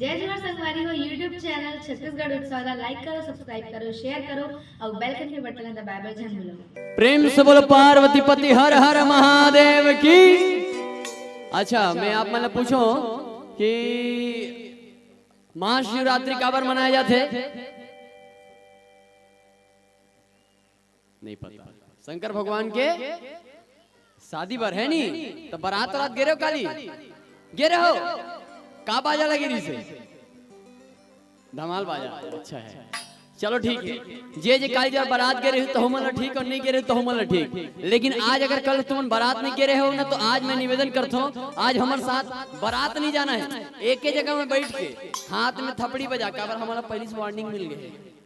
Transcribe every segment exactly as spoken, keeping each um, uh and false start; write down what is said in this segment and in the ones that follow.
जय जोहार संगवारी हो, YouTube चैनल छत्तीसगढ़ उत्सव ला like करो, subscribe करो, share करो अउ bell घंटी बटन ला दबाए बर झन भूलो। प्रेम से बोलो पार्वती पति हर हर महादेव की। अच्छा, मैं आप मन ला पूछो कि महाशिवरात्रि काबर मनाए जाथे? नहीं पता। शंकर भगवान के शादी बर हे नी, त बरात रात गे रहे हो काली? गे रहे हो? का बाजा लगे रहिसे? धमाल बाजा। अच्छा हे, चलो ठीक हे। जे जे काली जब बरात गे रहे हो तहु मन ला ठीक, अउ नहीं गे रहे हो तहु मन ला ठीक। लेकिन आज अगर कल तुमन बरात नहीं गे रहे हो ना, तो आज मैं निवेदन करथो, आज हमर साथ बरात नहीं जाना हे, एके जगह में बैठ के हाथ में थपड़ी बजा, काबर हमला पहली से warning मिल गे हे।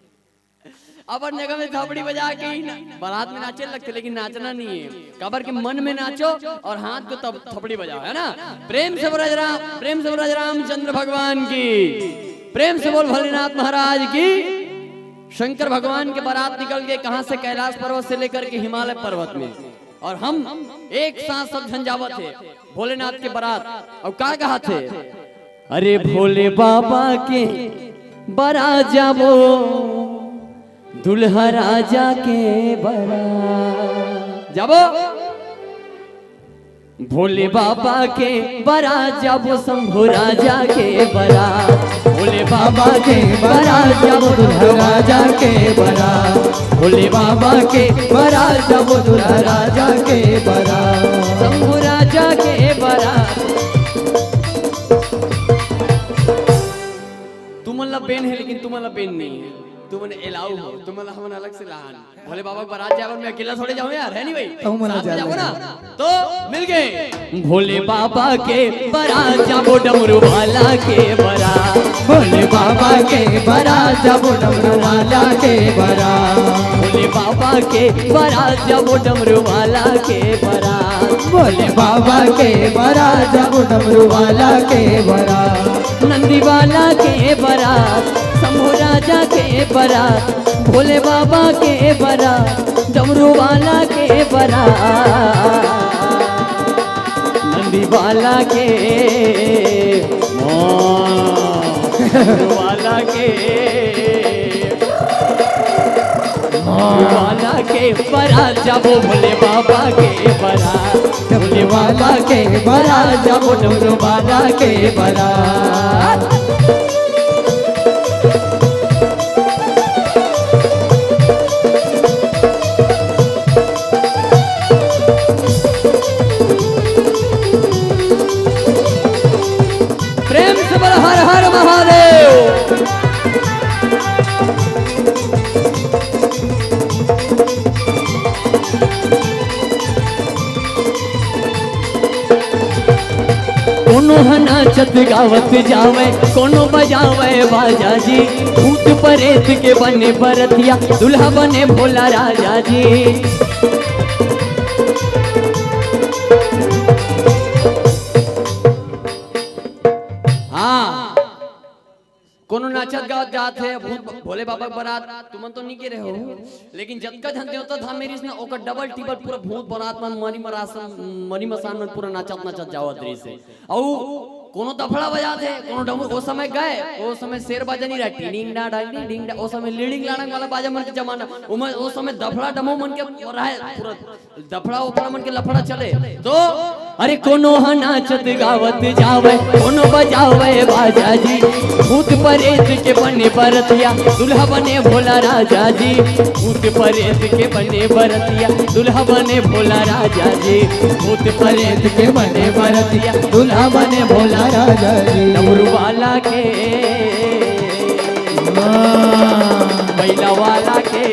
अपन जगह में थपड़ी बजा के ही ना, बरात में नाचे लगथे, लेकिन नाचना नहीं हे। काबर के मन में नाचो अउ हाथ को तब थपड़ी बजाओ, हे ना? प्रेम से बोलो राम, प्रेम से बोलो रामचंद्र भगवान की, प्रेम से बोल भोलेनाथ महाराज की। शंकर भगवान के बरात निकल के कहां से, कैलाश पर्वत से लेकर के हिमालय पर्वत में, अउ हम एक साथ सब झन जावत हे भोलेनाथ के बरात। अउ का कहत हे? अरे भोले बाबा के बरात जाबो, दुल्हा राजा के बरात जाबो। भोले बाबा के बरात जाबो, शंभू राजा के बरात। भोले बाबा के बरात जाबो, दुल्हा राजा के बरात। भोले बाबा के बरात जाबो, दुल्हा राजा के बरात। शंभू राजा के बरात। तुमन ला बेन हे, लेकिन तुमन ला बेन नहीं हे। तुमन allow हो, तुमन ला हमन अलग से लान। भोले बाबा के बरात जावन, मैं अकेला थोड़े जाऊं यार, हे नहीं भाई? तहु मन ला साथ में जाबो ना। तो मिल गए। भोले बाबा के बरात जाबो, डमरू वाला के बरात। भोले बाबा के बरात जाबो, डमरू वाला के बरात। भोले बाबा के बरात जाबो, डमरू वाला के बरात। भोले बाबा के बरात जाबो, डमरू वाला के बरात। नंदी वाला के बरात, शंभू राजा के बरात, भोले बाबा के बरात, डमरू वाला के बरात, नंदी वाला के, डमरू वाला के, वाला के बरात जाबो, भोले बाबा के बरात, भोले बाबा के बरात जाबो, डमरू वाला के बरात। प्रेम से बोल हर हर महादेव। कोनो ह नाचत गावत जावय, कोनो बजावय बाजा जी। भूत परेत के बने बरतिया, दुल्हा बने भोला राजा जी। हाँ, कोनो नाचत गावत जात हे, भूत ब-, भोले बाबा के बरात, तुमन तो नहीं गे रहे हो, लेकिन जतका झन देवता धाम में रिहिस ना, ओकर double triple पूरा भूत बरात मन मनी मरासन, मनी मसान मन पूरा नाचत नाचत जावत रिहिस हे। अउ कोनो दफड़ा बजात हे, कोनो डमरू, ओ समय गए, ओ समय शेर बाजा नहीं रहा, टिनिंग डा डांग डी डिंग डा, ओ समय लीडिंग लाड़ंग वाला बाजा मन के जमाना, ओ म-, ओ समय दफड़ा डमरू मन के रहे पूरा दफड़ा ओफड़ा मन के लफड़ा चले। तो अरे कोनो ह नाचत गावत जावय, कोनो बजावय बाजा जी। भूत परेत के बने बरतिया, दुल्हा बने भोला राजा जी। भूत परेत के बने बरतिया, दुल्हा बने भोला राजा जी। भूत परेत के बने बरतिया, दुल्हा बने भोला राजा जी। डमरू वाला के, हाँ। बैला वाला के,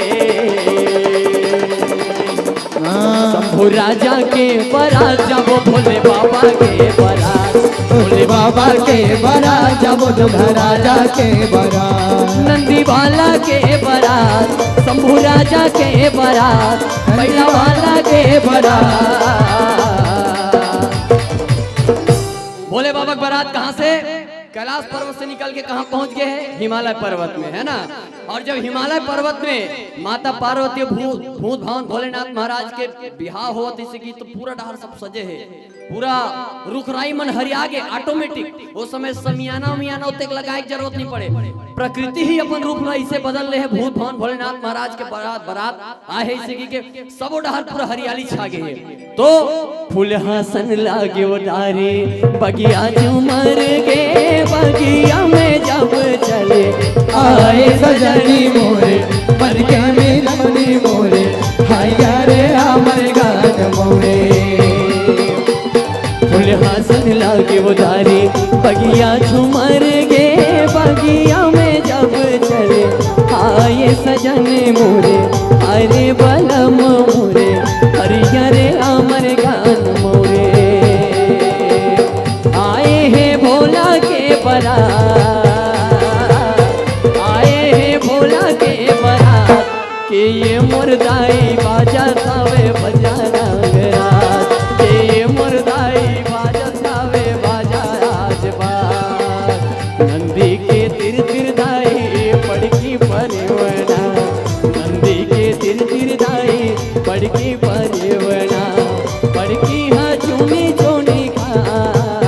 हाँ। शंभू राजा के बरात जाबो, भोले बाबा के बरात। भोले बाबा के बरात जाबो, दुल्हा राजा के बरात। नंदी वाला के बरात, शंभू राजा के बरात, बैला वाला के बरात। भोले बाबा के बरात कहाँ से? कैलाश पर्वत से निकल के कहाँ पहुंच गए हैं? हिमालय पर्वत में, है ना? और जब हिमालय पर्वत में माता पार्वती भूत भूत भगवान भोलेनाथ महाराज के बिहाव होत इसे की, तो पूरा डहर सब सजे है, पूरा रुखराई मन हरिया गे ऑटोमेटिक। उस समय समियाना उमियाना उतेक लगाए के जरूरत नहीं पड़े, प्रकृति ही अपन रूप ला इसे बदल ले है। भूत भगवान भोलेनाथ महाराज के बारात बारात आहे इसे की के सबो डहर पूरा हरियाली छा गे हे। तो फुलहा सन लागे ओ डारी, बगिया झूमर गे, बगिया में जब चले आए सजनी मोरे, मन के मिलनी मोरे, हाय रे हमर गान मोरे। फुलहा सन लागे ओ डारी, बगिया झूमर गे, बगिया में जब चले आए सजन मोरे, अरे बलम मोरे, हरियर अमर गान मोरे। आए हे भोला के बरात, आए हे भोला के बरात, के ये मोर दाई बाजा सावे बजा नागराज, के ये मोर दाई बाजा सावे बाजा राजबाज। नंदी के तिर तिर दाई पड़की परिवना, नंदी के तिर तिर दाई पड़की परिवना, पड़की हा चुनी चुनी खाए,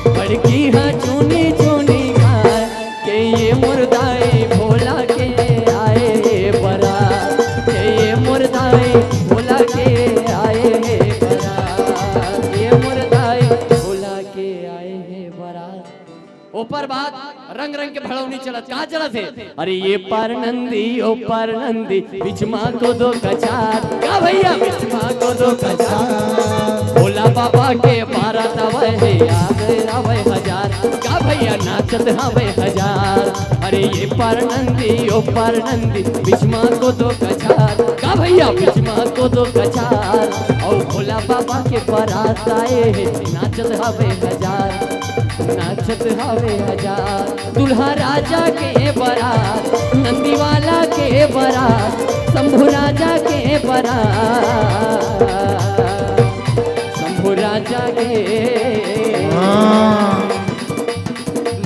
पड़की हा चुनी चुनी खाए। के ये मोर दाई भोला के आए हे बरात, के ये मोर दाई भोला के आए हे बरात, ये मोर दाई भोला के आए हे बरात। ओपर बाद रंग रंग के भड़ौनी चलत, कहाँ चलत हे? अरे ये पार नंदी, ओ पार नंदी, बीच मा को दो कछार। का भैया? बीच मा को दो कछार। भोला बाबा के बारात आवे हे, आगे आवे हजार। का भैया? नाचत हवे हजार। अरे ये पार नंदी, ओ पार नंदी, बीच मा को दो कछार। का भैया? बीच मा को दो कछार। औ भोला बाबा के बारात आए हे, नाचत हवे हजार, नाचत हवे हजार। दूल्हा राजा के बरात, नंदी वाला के बरात, शंभू राजा के बरात, शंभू राजा के, हाँ।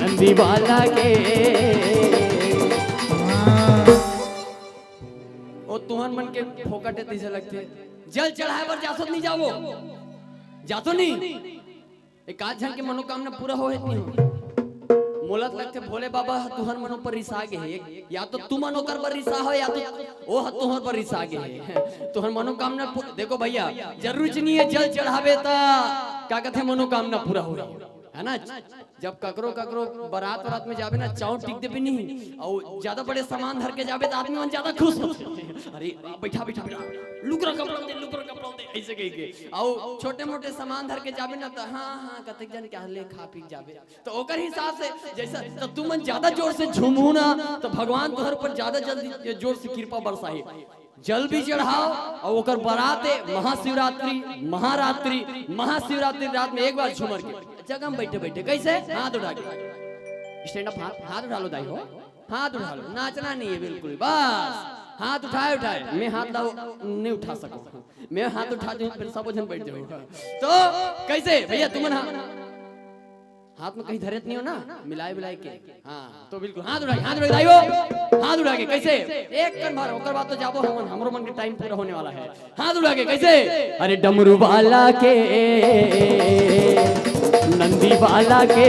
नंदी वाला के। हाँ। ओ तुहन मन के फोकट हे तइसे लगथे। जल चढ़ाए बर जाथो त नहीं जावो? जाथो नहीं? एक आध झन के मनोकामना पूरा होहे कि नहीं हो? मोला त लगथे भोले बाबा ह तुहर मन ऊपर रिसा गे हे। या तो तुमन ओकर बर रिसा हो, या तो ओ ह तुहर बर रिसा गे हे। तुहर मनोकामना पू-, देखो भैया, जरूरी नहीं है जल चढ़ाबे त का कथे मनोकामना पूरा हो, है ना? जब ककरो ककरो बारात वारात में जाबे ना, चाउर टिक देबे नहीं, अउ ज्यादा बड़े सामान धर के जाबे त आदमी मन ज्यादा खुश होथे। अरे बैठा बैठा बैठा, लुकरा कपड़ा दे, लुकरा कपड़ा दे, ऐसे कह के। अउ छोटे मोटे सामान धर के जाबे ना त हाँ हाँ कतेक जन के ले खा पी के जाबे। तो ओकर हिसाब से जैसा तो तुमन ज्यादा जोर से झूमू ना, तो भगवान तोहर ऊपर ज्यादा जल्दी जोर से कृपा बरसाही। जल भी चढ़ाओ अउ ओकर बारात हे महाशिवरात्रि, महारात्रि, महाशिवरात्रि रात में एक बार झूमर के जगह में बैठे बैठे कैसे हाथ उठा के स्टैंड अप हाथ, हाथ उठा लो दाई हो, हाथ उठा लो, नाचना नहीं है बिल्कुल, बस हाथ उठाए उठाए। मैं हाथ ला नहीं उठा सकूं, मैं हाथ उठा दूं फिर सब जन बैठ जाओ। तो कैसे भैया तुमन हाथ हाथ में कहीं धरे त नहीं हो ना, मिलाए मिलाए के। हाँ, तो बिल्कुल हाथ उठा के, हाथ उठा के दाई हो, हाथ उठा के कैसे? एक कन भर, ओकर बाद तो जाबो हमन, हमरो मन के टाइम पूरा होने वाला है। हाथ उठा के कैसे? अरे डमरू वाला के, नंदी वाला के,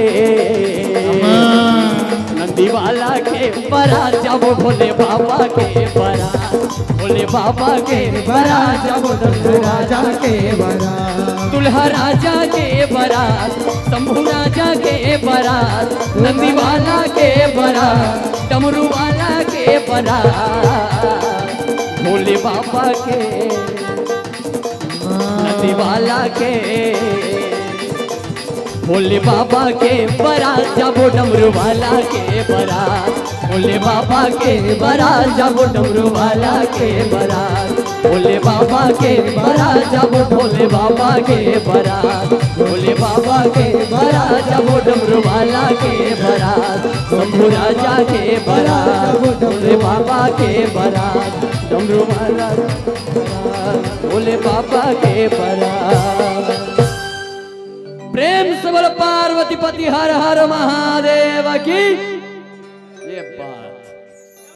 नंदी वाला के बरात जाबो भोले बाबा के बरात, भोले बाबा के बरात जाबो डमरू राजा के बरात। दूल्हा राजा के बरात, शंभू राजा के बरात, नंदी वाला के बरात, डमरू वाला के बरात, भोले बाबा के, नंदी वाला के, भोले बाबा के बरात जाबो डमरू वाला के बरात, भोले बाबा के बरात जाबो डमरू वाला के बरात, भोले बाबा के बरात जाबो, भोले बाबा के बरात, भोले बाबा के बरात जाबो डमरू वाला के बरात, शंभू राजा के बरात, भोले बाबा के बरात, डमरू वाला के बरात, भोले बाबा के बरात। प्रेम से बोलो पार्वती पति हर हर महादेव की।